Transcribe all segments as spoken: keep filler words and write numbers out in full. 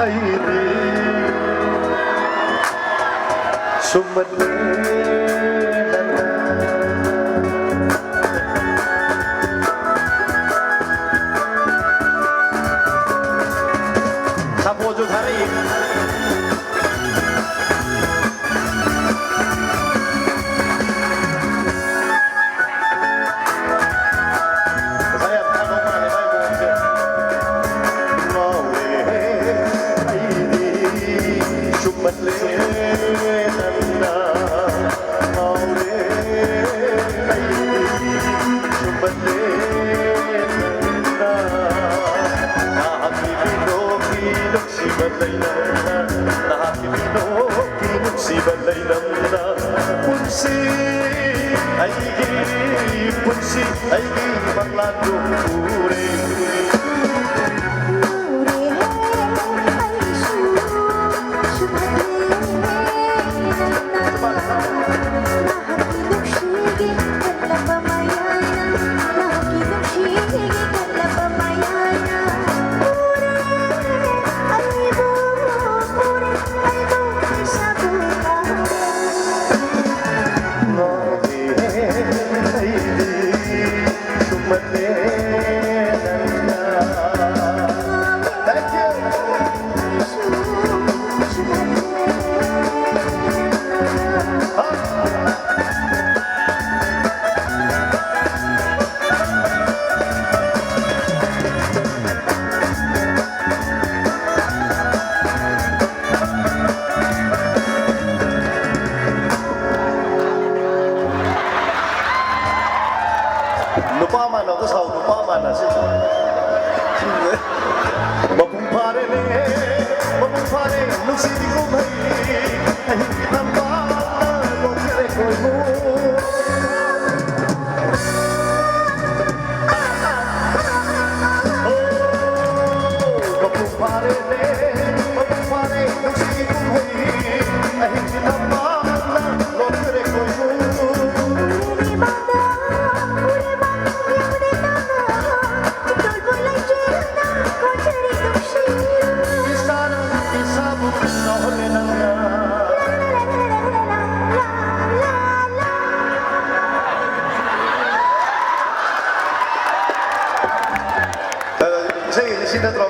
ꯑꯩꯗꯤ ꯁꯨꯝꯕꯅꯦ ꯅꯪꯅ꯫ ꯁꯥꯐꯣꯁꯨ ꯊꯥꯔꯛꯏ꯫ ꯄꯩꯁꯥ ꯌꯥꯝ ꯊꯥꯗꯧ ꯃꯥꯜꯂꯦ ꯃꯥꯏ ꯃꯑꯣꯡꯁꯦ꯫ ꯉꯥꯎꯔꯦ ꯑꯩꯗꯤ ꯁꯨꯝꯕꯜꯂꯦ ꯅꯪꯅ꯫ ꯉꯥꯎꯔꯦ ꯑꯩꯗꯤ ꯁꯨꯝꯕꯜꯂꯦ ꯅꯪꯅ꯫ ꯅꯍꯥꯛꯀꯤ ꯃꯤꯅꯣꯛꯀꯤ ꯅꯨꯡꯁꯤꯕ ꯂꯩꯔꯝꯅ꯫ ꯅꯍꯥꯛꯀꯤ ꯃꯤꯅꯣꯛꯀꯤ ꯅꯨꯡꯁꯤꯕ ꯂꯩꯔꯝꯅ꯫ ꯄꯨꯟꯁꯤ ꯑꯩꯒꯤ ꯄꯨꯟꯁꯤ ꯑꯩꯒꯤ ꯃꯪꯂꯥꯟꯗꯨ ꯎꯔꯦ꯫ ꯎꯔꯦ ꯍꯦ ꯑꯩꯁꯨ ꯁꯨꯝꯍꯠꯂꯦ ꯅꯪꯅ꯫ ꯅꯍꯥꯛꯀꯤ ꯅꯨꯡꯁꯤꯒꯤ ꯀꯜꯂꯕ ꯃꯌꯥꯏꯅ꯫ ꯅꯍꯥꯛꯀꯤ ꯅꯨꯡꯁꯤꯒꯤ ꯀꯜꯂꯕ ꯃꯌꯥꯏꯅ꯫ ꯎꯔꯦ ꯑꯩꯕꯨ ꯎꯔꯦ ꯑꯩꯕꯨ ꯏꯁꯥꯕꯨ ꯀꯥꯎꯔꯦ꯫ ꯉꯥꯎꯔꯦ ꯑꯩꯗꯤ ꯁꯨꯝꯕꯜꯂꯦ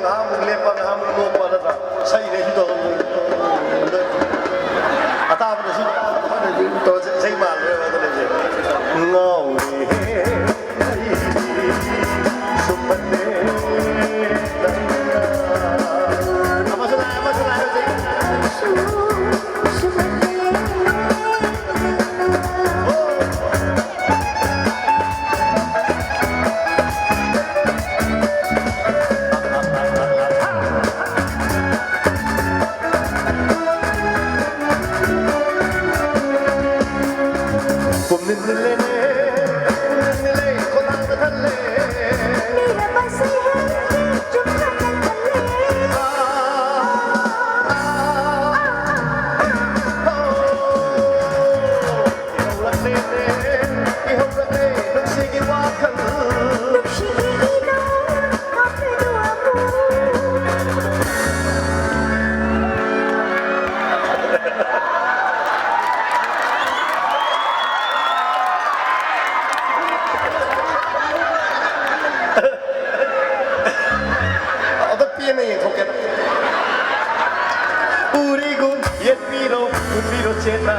ꯉꯥꯏꯍꯥꯛꯃꯨꯛ ꯂꯦꯞꯄ, ꯉꯥꯏꯍꯥꯛꯃꯨꯛ ꯅꯣꯛꯄ ꯅꯠꯇ꯭ꯔꯥ? ꯁꯛꯏꯅꯦ ꯁꯤ ꯇꯧꯔ-, ꯑꯇꯥꯕꯗ ꯁꯤ ꯇꯧꯔ ꯏꯁꯩ ꯃꯥꯜꯂꯦꯕ ꯑꯗꯨꯅꯦ꯫ ꯉꯥꯎꯔꯦꯍꯦ ꯑꯩꯗꯤ ꯁꯨꯝꯕꯅꯦ ꯅꯪꯅ꯫ ꯑꯃꯁꯨ ꯂꯥꯛꯑꯦ, ꯑꯃꯁꯨ ꯂꯥꯛꯑꯦ ꯍꯧꯖꯤꯛ꯫ ꯄꯨꯝꯅꯤꯟ ꯅꯤꯜꯂꯦꯅꯦ, ꯄꯨꯝꯅꯤꯟ ꯅꯤꯜꯂꯦ, ꯈꯣꯂꯥꯡꯗ ꯊꯜꯂꯦ꯫ ꯃꯤꯔ ꯄꯁꯦ ꯍꯦ, ꯆꯨꯞ ꯀꯔ ꯊꯜꯂꯦ꯫ ꯏꯍꯧꯔꯛꯂꯦꯅꯦ, ꯏꯍꯧꯔꯛꯂꯦ, ꯅꯨꯡꯁꯤꯒꯤ ꯋꯥꯈꯜ꯫ ꯅꯨꯡꯁꯤꯒꯤ ꯏꯅꯣ, ꯀꯥꯞꯄꯦꯗꯣ ꯑꯃꯨꯛ꯫ ꯑꯝꯇ ꯄꯦꯟꯅ ꯌꯦꯡꯊꯣꯛꯀꯦ꯫ ꯎꯔꯤꯒꯨꯝ ꯌꯦꯠꯄꯤꯔꯣ, ꯎꯠꯄꯤꯔꯣ ꯆꯦꯠꯅ꯫